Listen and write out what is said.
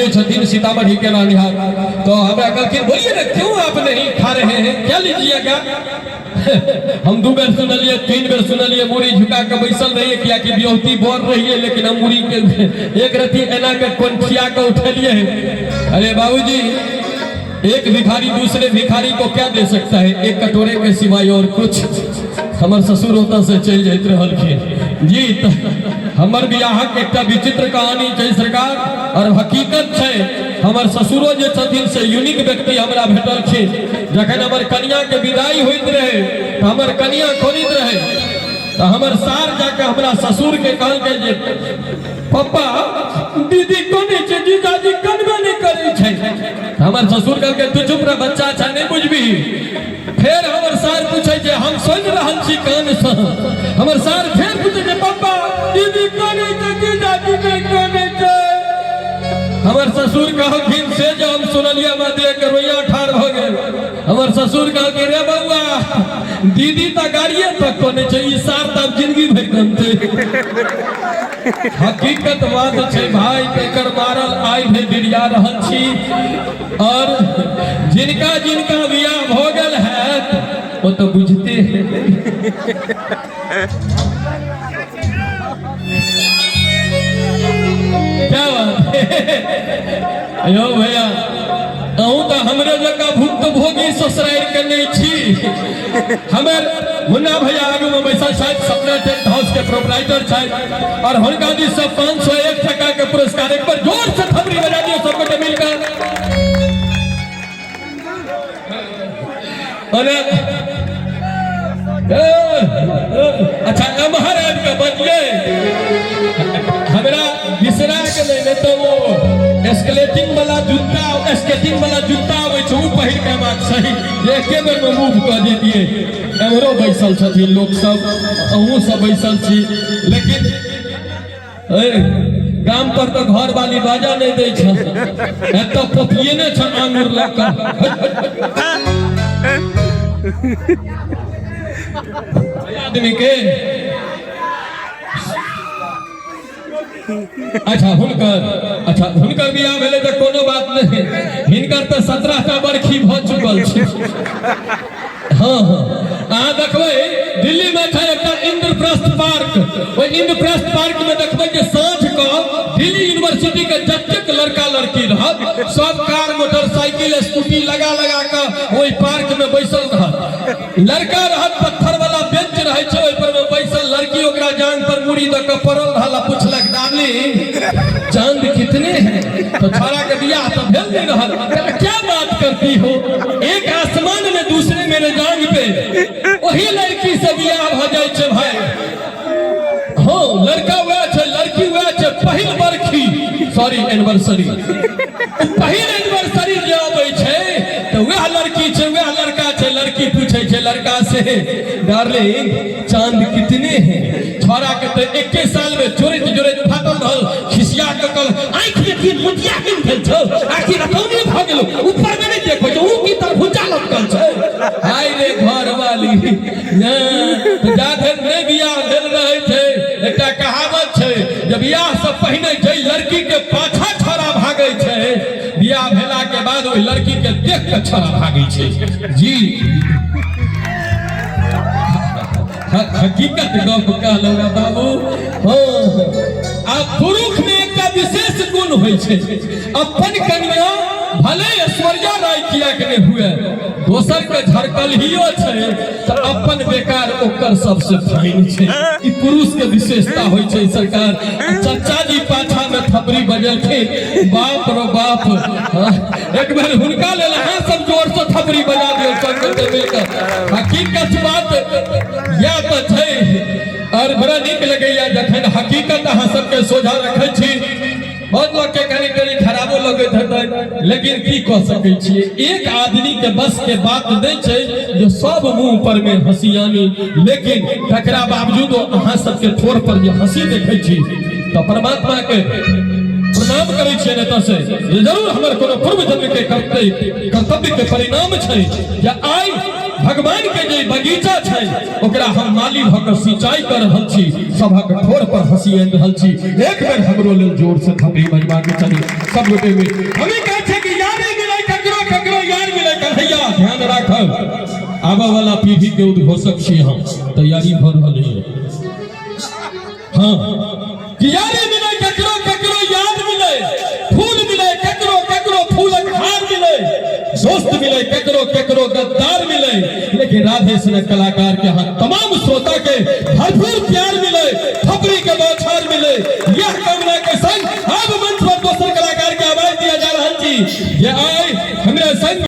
जे छथिन सीतामढ़ी के रहनिहार, तो हमरा कहलखिन बोलिए ना क्यों आप नहीं खा रहे हैं, क्या लीजिएगा। हम 2 बेर सुनलिए, 3 बेर सुनलिए, मूड़ी झुका के बैसल रहिए, कियाकि बियौती बढ़ रही है, लेकिन हम मूड़ी के एक रति एना के कोंठिया के उठेलिए। अरे बाबूजी, एक भिखारी दूसरे भिखारी को क्या दे सकता है, एक कटोरे के सिवाय और कुछ। हमर ससुर ओतऽ से चलि जाइत रहलखिन जी। तऽ हमर बियाहक एकटा विचित्र कहानी छै सरकार, और हकीकत छै हमर ससुरो जे छथिन से यूनिक व्यक्ति हमरा भेटलखिन। जखन हमर कनिया के विदाई होइत रहे तऽ हमर कनिया खोलित रहे, तऽ हमर सार जाके हमरा ससुर के कहलकै जे पप्पा दीदी कोने छै, जीजाजी कनबे नहि करै छै। हमर ससुर कहलकै तू चुप रह, बच्चा छै नहि बुझबी। फेर हमर सार पूछै छै, हम सुनि रहल छी कानसँ, हमर सार फेर पूछै छै पप्पा दीदी कोने छै, जीजाजी नहि कोने छै। हमर ससुर कहलखिन से जे हम सुनलियै हमरा देह के रोइया ठाढ़ भऽ गेल। हमर ससुर कहलखिन रे बौआ दीदी तऽ गाड़िए तक कोने छै, ई सार तऽ आब जिंदगी भरि कनतै। हकीकत बात छै भाई, एकर मारल आइ धरि डिरिया रहल छी। और जिनका जिनका बियाह भऽ गेल हैत ओ तऽ बुझते हेतै। क्या बात है यो भैया, अहूँ तऽ हमरे जकाँ भुक्तभोगी ससुरारि के नहि छी। हमर मुन्ना भैया आगू में बैसल छथि, सपना टेंट हाउस के प्रोपराइटर छथि, और हुनका दिस से 501 टका के पुरस्कार। एक बार जोर से थपड़ी बजा दियौ सब गोटे मिलकर। अरे अच्छा एम्हर आबि कऽ बजियै, हमरा बिसरा गेलै, नहि तऽ ओ स्केलेटिंग वाला जूता, स्केटिंग वाला जूता आबै छै, ओ पहिर के अयबाक सही जे एके बेर मे मूव कऽ देतियै। एम्हरो बैसल छथिन लोक सब, अहूँ सब बैसल छी, लेकिन ए गाम पर तऽ घर वाली बाजा नहि दै छ, एतऽ पपियने छ आंगुर लऽ कऽ। आदमी के अच्छा हुनकर, अच्छा हुनकर बियाह भेलै तऽ कोनो बात नहि, हिनकर तऽ 17 टा बरखी भऽ चुकल छै। हाँ हाँ, अहाँ देखबै दिल्ली में छै एकटा इंद्रप्रस्थ पार्क, ओहि इंद्रप्रस्थ पार्क में देखबै जे साँझ कऽ दिल्ली यूनिवर्सिटी के जतेक लड़का लड़की रहत सब कार मोटरसाइकिल स्कूटी लगा लगा कऽ ओहि पार्क में बैसल रहत। लड़का रहत पत्थर वाला बेंच रहै छै, ओहि पर में बैसल, लड़की ओकरा जांग पर मुड़ी दऽ कऽ पड़ल रहल आ पुछलक डार्लिंग चांद कितने हैं। तो छोरा के बियाह तो भेल नहीं रहल, क्या बात करती हो, एक आसमान में दूसरे मेरे जांग पे। वही लड़की से बियाह भऽ जाइ छै भाई। हाँ लड़का वएह छै, लड़की वएह छै। पहिल बरखी सॉरी एनिवर्सरी, पहिल एनिवर्सरी जे अबै छै तऽ वएह लड़की छै वएह लड़का छै। लड़की पूछै छै लड़का से डार्लिंग चांद कितने हैं। छोरा के तऽ एके साल में जोड़ैत जोड़ैत फाटल रहल, खिसिया के कल आँखि में की मुटिया की भेल छौ, आखिर रतौनी भऽ गेलो, ऊपर में नहि देखै छौ, ऊ की तरभुजा लटकल छै। हाय रे घर वाली, जा धरि नहि बियाह भेल रहै छै एकटा कहावत छै जे बियाह से पहिने जै लड़की के पाछा छोरा भागै छै, बियाह भेला के बाद ओहि लड़की के देख के छोरा भागै छै। जी हकीकत गप कहलहुँ बाबू। हाँ आ पुरुष में एकटा विशेष गुण होइ छै, अपन कन्या भले ऐश्वर्या राय किया के नहीं हुए, दोसर के झरकलहियो छै तऽ अपन बेकार ओकर सबसे फाइन छै। ई पुरुष के विशेषता होइ छै सरकार। चचा जी पाछा में थपड़ी बजेलखिन, बाप रो बाप। हाँ, एक बेर हुनका लेल अहाँ सब जोर से थपड़ी बजा दियौ सब गोटे मिलकर। हकीकत बात या तऽ छै और बड़ा नीक लगैया जखन हकीकत अहाँ सबके सोझा रखै छी। बहुत लोग के कनी कनी खराबो लगैत हेतै, लेकिन की कह सकै छियै, एक आदमी के बस के बात नहि छै जे सब मुंह पर में हंसी आनी, लेकिन तकरा बावजूद अहाँ सबके ठोर पर जे हंसी देखै छी तऽ परमात्मा के प्रणाम करै छियै एतऽ से जे जरूर हमर कोनो पूर्व जन्म के कर्तव्य के परिणाम छै जे आइ भगवान के जे बगीचा छै ओकरा हम माली भऽ कऽ सिंचाई कर रहल छी, सभक ठोर पर हंसी आनि रहल छी। एक बेर हमरो लेल जोर से थपड़ी बजबा के चली। सब गोटे मिल हम ई कहै छियै कि यारी मिलै ककरो, ककरो यार मिलै। कन्हैया, ध्यान राखब, आबऽ वाला पीढ़ी के उद्घोषक छी हम, तैयारी भऽ रहल है। हाँ, कि यारी मिलै ककरो, ककरो याद मिलै, फूल मिलै ककरो, ककरो फूलक हार मिलै, दोस्त मिलै ककरो, ककरो गद्दार मिलै, लेकिन राधे सनक कलाकार के हाथ तमाम श्रोता के भरपूर प्यार।